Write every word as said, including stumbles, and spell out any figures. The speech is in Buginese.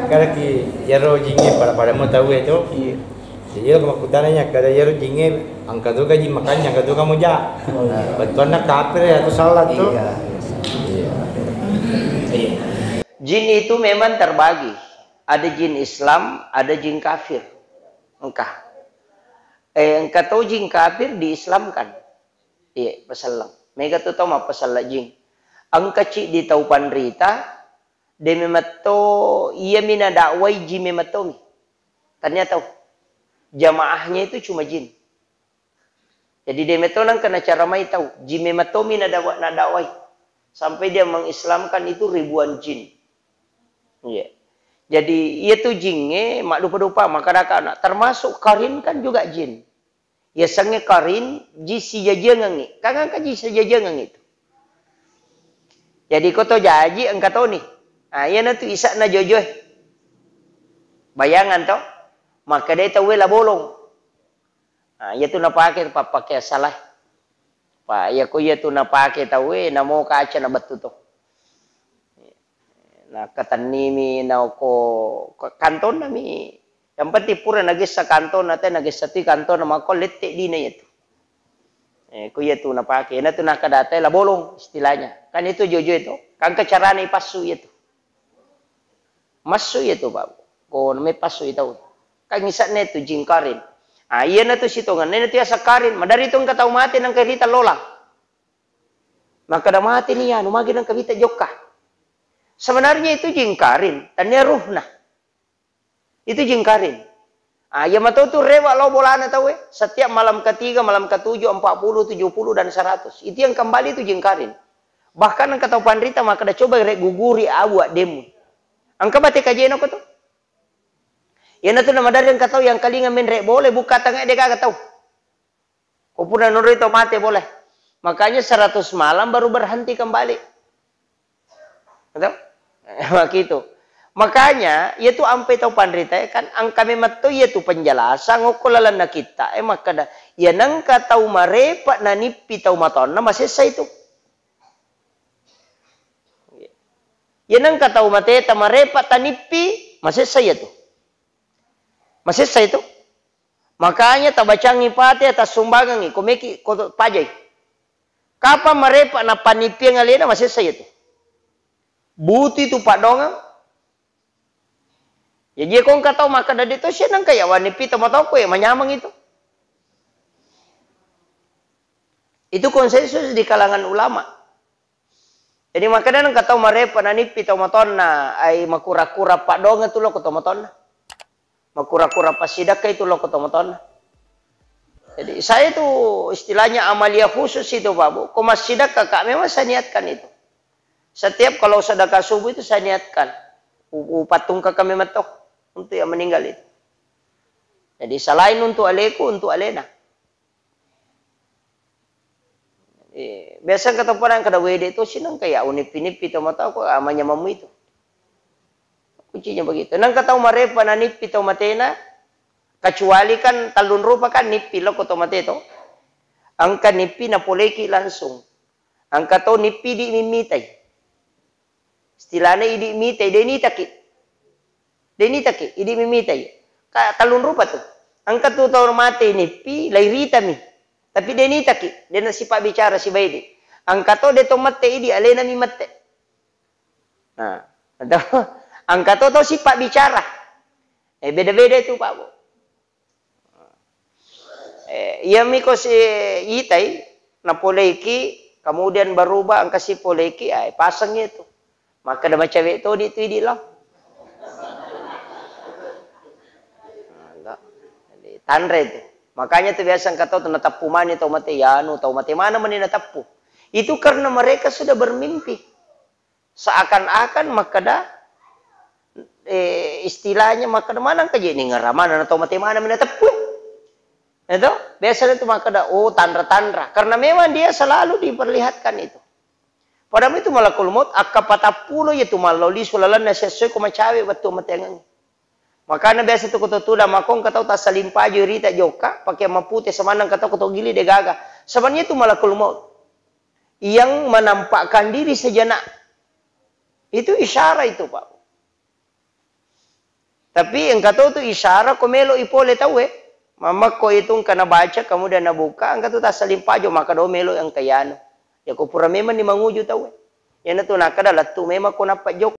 Kada ki iyaro jingnge pada-pada mo tau e to. Iya. Jadi lo makkutana nya kada iyaro jingnge engka tu ka jing makanja, engka tu ka moja. Oh, iya. Bettuanna kafir ya tu salah tu. Iya. Iya. Jin itu memang terbagi. Ada jin Islam, ada jin kafir. Engka. Eh, engka to jin kafir diislamkan. Iya, paselleng. Mega tu tau mappasella jing. Engka ciddi tau panrita, de memetto iya mi nadakwai jin memettomi. Tania tau. Jamaahnya itu cuma jin. Jadi de metto nangka nacara mai tau, jin memettomi nadawa-, nadakwai. Sampai dia mengislamkan itu ribuan jin. Iya. Jadi iya tu jingnge maddupa-dupa, maka daka anak. Termasuk karin kan juga jin. Yasengnge karin, ji sijajiangengngi. Kan engka ji sijajiangengngi tu. Jadi ko to jaji engka toni. Ah, iyana tu isakna jojoe. Bayangan to? Makkeda tauwe la bolong. Ah, iya tu napake pappake salah. Pa, iya ko iya tu napake tauwe, namo kaca na bettu to. Nakkatennimi, naoko, ko-, kantonnami. Yang penting pura nagessa kantonna, te nagessa tu kantonna, mako lette dina iya tu. Eh, ko iya tu napake, na tu nakkadata la bolong istilahnya. Kan itu jojo itu. Kan kecarana ipassu iya tu. Massu iya tu, Pak. Ko me passu itu. Kan isakna tu jin karin. Ah, iya na tu sitongan, na tu asa karin. Madari tu engka tau mate nangka rita lola. Makkeda mate ni anu, magi nengka wita jokka. Sebenarnya itu jin karin, tania ruhna. Itu jin karin. Ah, iya mato tu rewa lao bolana tauwe. Setiap malam ketiga, malam ketujuh, empat puluh, tujuh puluh, dan seratus. Itu yang kembali itu jin karin. Bahkan engka tau panrita makkeda coba rek guguri abu addemu. Engka bate kajena ko tu. Iya na tu na madari engka tau yang kalinga menrek boleh buka tangai de gaga tau. Ko pura nurui to mate boleh. Makanya seratus malam baru berhenti kembali. Betul? Begitu. Makanya, iya tu ampe tau panrita, eh, kan engka memang to iya tu penjelasan, ngokko lalenna kitta, eh, makkeda, iya nengka tau marepa nanippi tau matonna masessa itu. Iya nengka tau mateta marepa tanippi, masessa iya tu. Masessa itu. Makanya tabacangi Fatihah, tassumbangengi, ko meki, ko pajai. Kapang marepa napanippiang alena, masessa iya tu. Butu itu paddongeng. Ya, jie ko engka tau makkeda de to sia nengka ya wanippi to matoko ya manyameng itu. Itu konsensus di kalangan ulama. Jadi makkeda engka tau marepa nanippi tau matonna, ai makura-kura paddongeng tu lokko tau matonna. Makura-kura passidakka itu lokko tau matonna. Jadi saya itu istilahnya amalia khusus itu, Pak Bu. Ko massidakka ka memang saya niatkan itu. Setiap kalau sedekah subuh itu saya niatkan. U-, upattungka kami metto untuk yang meninggal itu. Jadi selain untuk aleku, untuk alena. Eh, biasa engka to padang kada wede to sineng kayak unippi-nippi to mata ko amanya mamu itu. Kuncinya begitu. Nang engka tau marepa na nippi to matena, kecuali kan tellung rupa kan nippi lokko to mate to. Engka nippi napoleki langsung. Engka to nippi di mimmitai. Istilahna idi mitai, de nitaki. De nitaki, idi mimitai. Ka tellung rupa tu. Engka tu tau mate nippi, lairitami. Tapi de nitaki, de nasipa bicara sibawa idi. Engka to de to mette idi, alena mi mette. Nah, atau engka to tau sipa bicara. Eh, beda-beda itu, Pak Bu. Eh, iya miko si itai, napoleiki, kemudian berubah, engka si poleiki, ah, paseng itu. Makkeda macawe to di tu idi lo. Nah, to. Jadi, tanre itu. Makanya tu biasa engka tau tu nateppu mani tau mate, ya anu, tau mate mana mani nateppu. Itu karena mereka sudah bermimpi. Seakan-akan makkeda, eh, istilahnya makkeda, "Maneng ka je ningerra maneng na tau mate maneng mi nateppu." Itu biasanya itu makkeda, "Oh, tanra-tanra." Karena memang dia selalu diperlihatkan itu. Padahal itu malakul maut, akka patappulo iya tu mallau lisu lalenna sessoe ko macawe wettu mateangengngi. Makanya biasa tu ko to tudang makong ka tau tassalimpaju rita jokka, pakai mapute semaneng ka tau ko to gili de gaga. Sebenarnya itu malakul maut. Yang menampakkan diri sejenak. Itu isyarat itu, Pak. Tapi engka to tu isyarat ko melo ipole tauwe. Mamakko itu engka nabaca, kemudian nabuka, engka tu tassaling pajo, maka do melo engka yanu. Ya ko pura memang ni manguju tauwe. Yana tu nakada lettu memang ko nappa jokka.